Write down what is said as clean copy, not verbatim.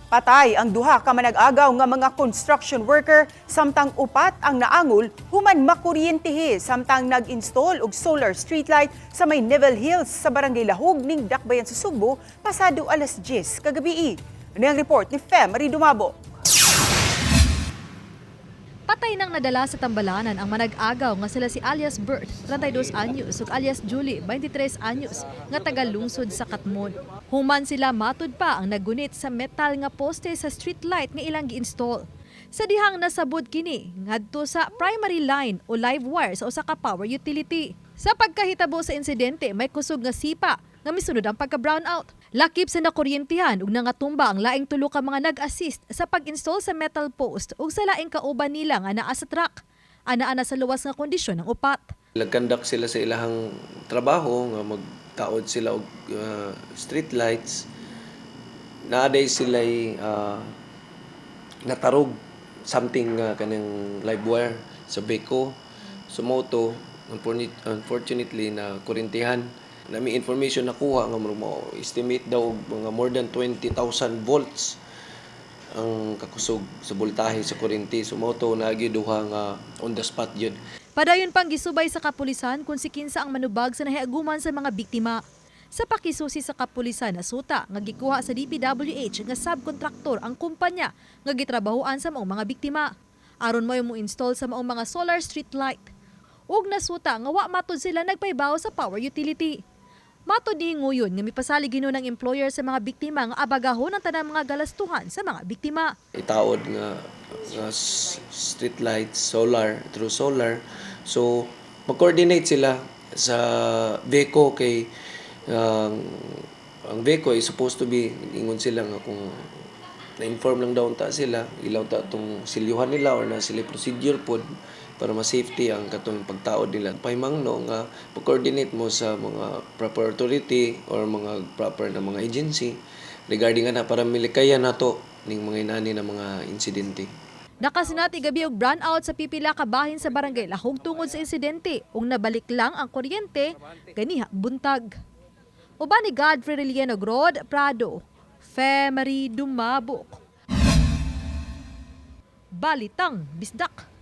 Patay ang duha ka manag-agaw nga mga construction worker samtang upat ang naangol human makuryentihi samtang nag-install og solar streetlight sa may Neville Hills sa Barangay Lahug ning Dakbayan sa Sugbo pasado alas 10 kagabii. Ano ang report ni Fe Marie Dumabo? Patay nang nadala sa tambalanan ang manag-agaw nga sila si alias Bert, 32 anyos, ug alias Julie, 23 anyos, nga taga-lungsod sa Katmon. Human sila matud pa ang naggunit sa metal nga poste sa streetlight nga ilang gi-install. Sa dihang nasabod kini ngadto sa primary line o live wire sa usa ka power utility. Sa pagkahitabo sa insidente, may kusog nga sipa nga misunod ang pagka-brown out. Lakip sa nakuryentihan ug nangatumba ang laing tulo ka mga nag-assist sa pag-install sa metal post ug sa laing kauban nila nga naa sa truck. Ana-ana sa luwas nga kondisyon ang upat. Nagkandak sila sa ilahang trabaho nga magtaod sila og street lights. Naa day sila natarog something nga kanang live wire sa VECO. So mao to, unfortunately na kurintihan. Nami information nakuha nga mo estimate daw og mga more than 20,000 volts ang kakusog sa voltahe sa kuryente. So mao to, naagi duha nga on the spot yun. Padayon pang gisubay sa kapulisan kung si kinsa ang manubag sa nahiaguman sa mga biktima. Sa pakisusi sa kapulisan, nasuta nga gikuha sa DPWH nga subkontraktor ang kumpanya nga gitrabahoan sa maong mga biktima aron mo mo install sa maong mga solar street light. Ug nasuta nga wa matud sila nagpaybaw sa power utility. Matod ni Nguyon nga mipasalig hinuon ng employer sa mga biktima nga abagahon ang tanang mga galastuhan sa mga biktima. Itaod nga street lights, solar, through solar. So, mag-coordinate sila sa VECO kay ang VECO is supposed to be, ingon sila nga kung na-inform lang daw ta sila, ilaw ta tong silyuhan nila or na sila procedure pod para ma-safety ang katong pagtaod nila. Pahimangno nga pag-coordinate mo sa mga proper authority or mga proper na mga agency regarding ana para milikayan nato ning mga inani na mga insidente. Nakasinati gabi og brownout sa pipila ka bahin sa Barangay Lahug tungod sa insidente ug nabalik lang ang kuryente ganiha buntag. Uban ni Godfrey Relieno Grod, Prado, Fe Marie Dumabok. Balitang Bisdak.